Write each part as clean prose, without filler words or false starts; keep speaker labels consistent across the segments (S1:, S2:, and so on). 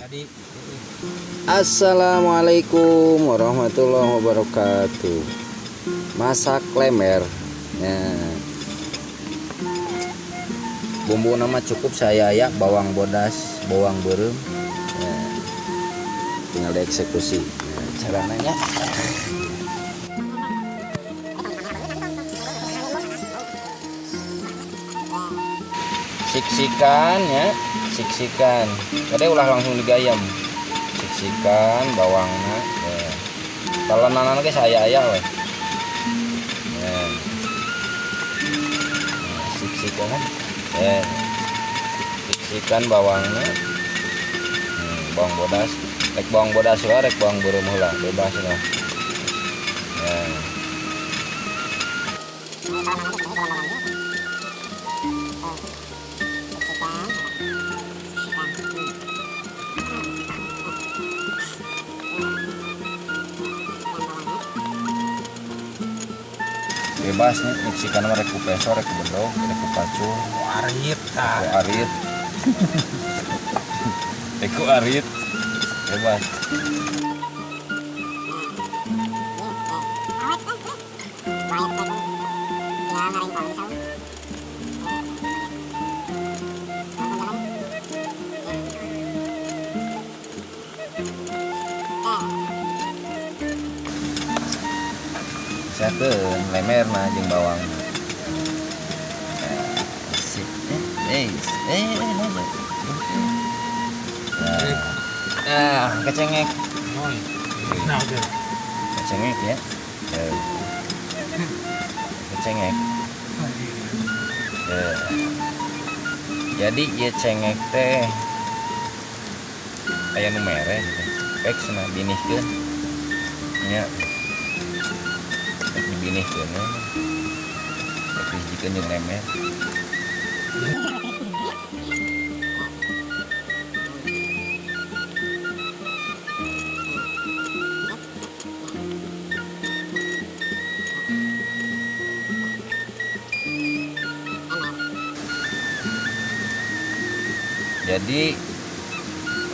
S1: Jadi
S2: Assalamualaikum warahmatullahi wabarakatuh. Masak lemer ya. Bumbu nama cukup saya ya, bawang bodas, bawang beureum ya. Tinggal dieksekusi ya, caranya siksikan ya, siksikan. Jadi ulah langsung digayam. Siksikan bawangna ya. Talenanan ge saya aya we. Ya. Siksikan ya. Siksikan bawangna. Bawang bodas, rek bawang bodas heula, rek bawang beureum heula, bebas lah. Ya. Bebas nih, nyiksikan mah rek ku peso, rek ku bedog, rek ku pacul,
S1: arit
S2: rek ku arit. Rek ku arit. Bebas. Siapkeun lemerna jeung bawang. Sip. Nah, kecengek. Kecengek ya. Kecengek. Jadi ieu cengek teh aya nu mere gitu. Pek cenah binihkeun. Nya. Dibinihkeun ya. Rek dihijikeun jeung lemer. Jadi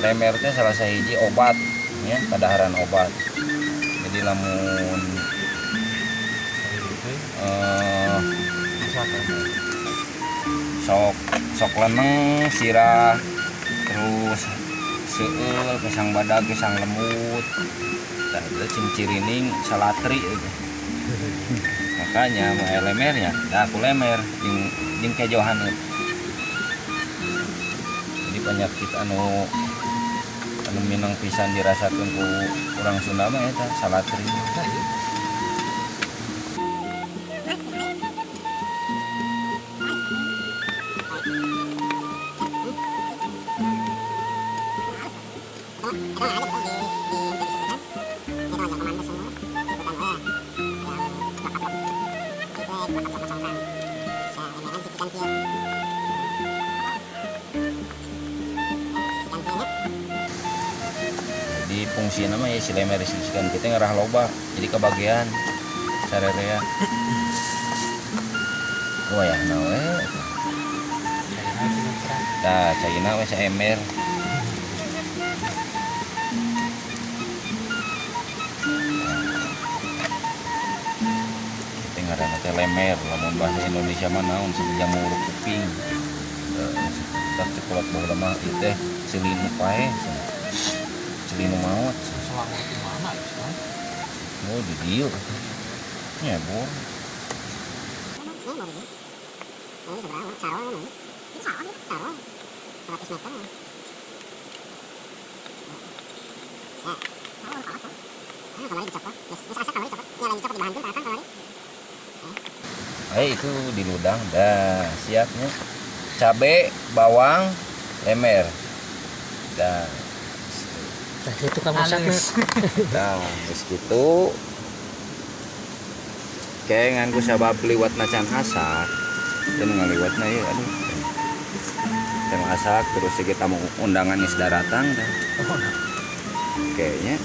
S2: lemer teh salah sahiji obat ya, kadaharan obat. Jadi lamun sok leneng sirah, terus seueul kesang badag kesang lembut, tah itu cing cirining salatri itu. Makanya mau lemernya, dah aku lemer jeung kejohan itu. Jadi penyakit anu minang pisan dirasakeun ku urang Sunda mah eta salatri. Jadi fungsi nama ya si lemer disikan kita ngerah loba jadi kebagian sarerea. Wah ya nawe. Tah caina we saember. Kita ngaranna teh lemer, lamun bahasa Indonesia mah naon jamur kuping. Tah cekolot baheula mah ieu teh celinu paeh. Celinu maot.
S1: Selama di mana itu?
S2: Oh di dieu. Nyebor. Itu di ludang dah siapnya. Cabe, bawang, lemer. Dah.
S1: Nah, itu kamu masaknya.
S2: Nah, geus kitu. Kayak ngan ku sabab liwatna can asak. Teu ngaliwatna ieu aduh. Can asak terus kita mau undangan geus daratang dah. Kayaknya.